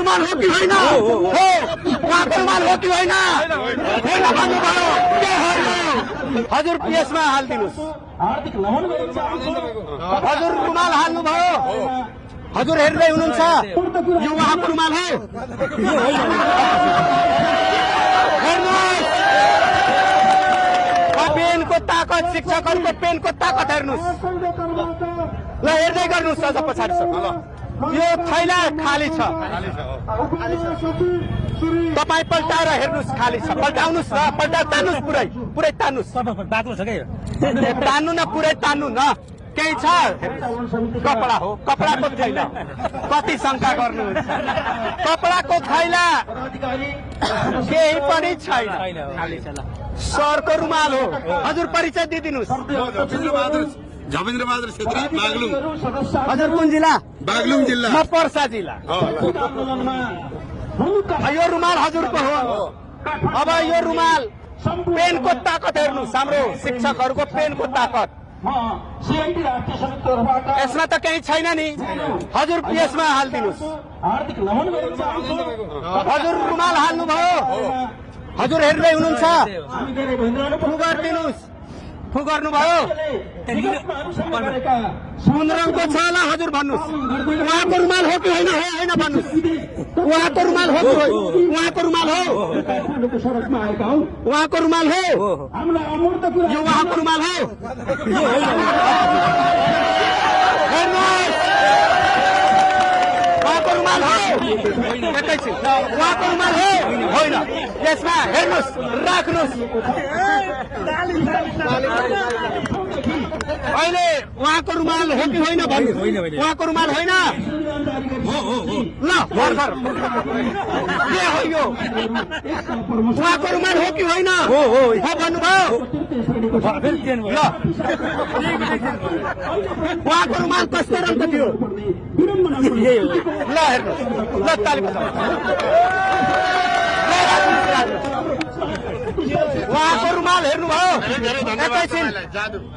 रुमाल हो कि होइन हो उहाँको रुमाल हो कि होइन होइन भन्नुभयो के हो हजुर पिएसमा हालिदिनुहोस् हजुर रुमाल हाल्नुभयो हजुर हेर्दै हुनुहुन्छ यो उहाँको रुमाल हो हेर्नुहोस् पेनको ताकत शिक्षकहरूको पेनको ताकत हेर्नुहोस् ल हेर्दै गर्नुहोस् अझ पछाडिसम्म ल यो थैला खाली छ तपाईँ पल्टाएर हेर्नुहोस् खाली छ पल्टाउनुहोस् न तान्नुहोस् पुरै तान्नुहोस् तान्नु न पुरै तान्नु न केही छ कपडा हो कपडाको थैला कति शङ्का गर्नुहुन्छ कपडाको थैला केही पनि छैन सरको रुमाल हो हजुर परिचय दिइदिनुहोस् झमेन्द्र बहादुर छेत्री बागलुङ हजुर कुन जिल्ला बागलुङ जिल्ला म पर्सा जिल्ला यो रुमाल हजुरको हो अब यो रुमाल पेनको ताकत हेर्नुहोस् हाम्रो शिक्षकहरूको पेनको ताकत यसमा त केही छैन नि हजुर पिएसमा हालिदिनुहोस् हजुर रुमाल हाल्नुभयो हजुर हेर्दै हुनुहुन्छ फु गर्नुभयो कुन रङको छ होला हजुर भन्नुहोस् उहाँको रुमाल हो कि होइन होइन भन्नुहोस् उहाँको रुमाल हो कि उहाँको रुमाल हो उहाँको रुमाल हो यो उहाँको रुमाल हो हेर्नुहोस् उहाँको रुमाल हो एकैछिन उहाँको रुमाल हो होइन यसमा हेर्नुहोस् राख्नुहोस् अहिले उहाँको रुमाल हो कि होइन भन्नुहोस् उहाँको रुमाल होइन ल भर्खर के हो यो उहाँको रुमाल हो कि होइन हो भन्नुभयो ल उहाँको रुमाल कस्तो रङको थियो ल हेर्नुहोस् ल ताली उहाँको रुमाल हेर्नुभयो एकैछिन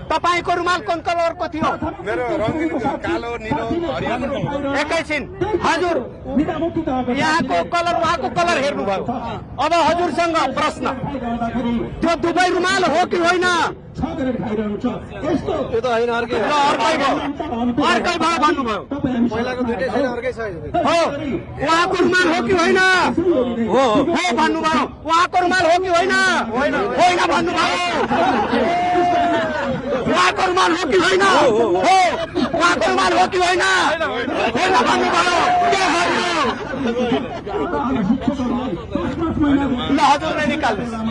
तपाईँको रुमाल कुन कलरको थियो एकैछिन हजुर यहाँको कलर उहाँको कलर हेर्नुभयो अब हजुरसँग प्रश्न त्यो दुवै रुमाल हो कि होइन त्यो त होइन अर्कै भयो भन्नुभयो हो उहाँको रुमाल हो कि होइन हो भन्नुभयो उहाँको रुमाल हो कि होइन होइन भन्नुभयो उहाँको रुमाल हो कि होइन हो उहाँको रुमाल हो कि होइन होइन भन्नुभयो के हो ल हजुरले निकाल्नुहोस्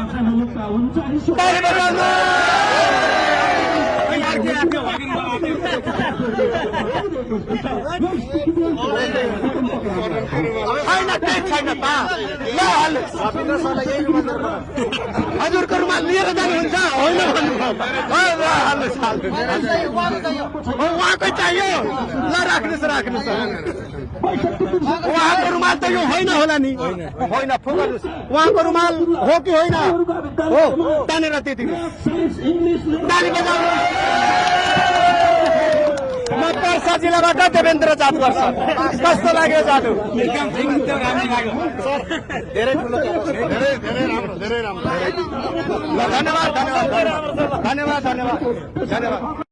छैन केही छैन त ल हजुरको रुमाल लिएर जानुहुन्छ होइन उहाँकै चाहियो ल राख्नुहोस् उहाँको रुमाल त यो होइन होला नि होइन फुक्नुहोस् उहाँको रुमाल हो कि होइन हो तानेर दिनुहोस् ताली बजाउनुहोस् म पर्सा जिल्लाबाट देवेन्द्र जादुगर सर कस्तो लाग्यो जादु धेरै ठुलो धेरै राम्रो धन्यवाद